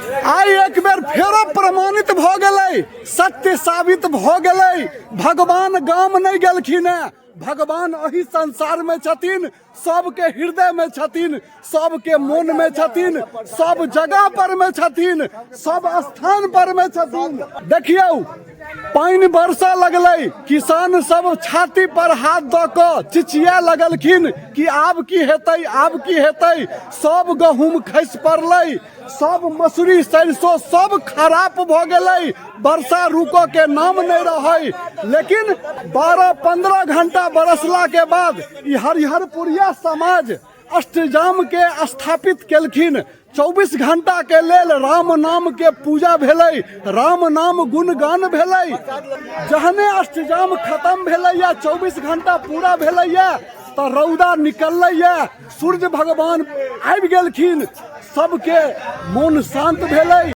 आइ एक बेर फेरो प्रमाणित भऽ गेलै, सत्य साबित भऽ गेलै। भगवान गाम नहि गेलखिन हेँ, भगवान एहि संसारमे छथिन, सबके हृदयमे छथिन, सबके मोनमे छथिन, सब जगह पर मे छथिन, सब स्थान पर मे छथिन। देखियौ, पानि बरसऽ लगलै, किसान सब छाती पर हाथ दऽ कऽ चिचिया लगलखिन कि आब की हेतै, आब की हेतै। सब गहूम खसि पड़लै, सब मसूरी सरिसो सब खराब भऽ गेलै, वर्षा रुकऽ के नाम नहि रहै। लेकिन 12-15 घंटा बरसला के बाद ई हरिहरपुरिया समाज अष्टजाम के स्थापित केलखिन। 24 घंटा के लेल राम नाम के पूजा भेलै, राम नाम गुणगान भेलै। जहने अष्टजाम खत्म भेलैया, 24 घंटा पूरा भेलैया, तऽ रौदा निकललैया, सूर्य भगवान आबि गेलखिन, सबके मोन शांत भेलै।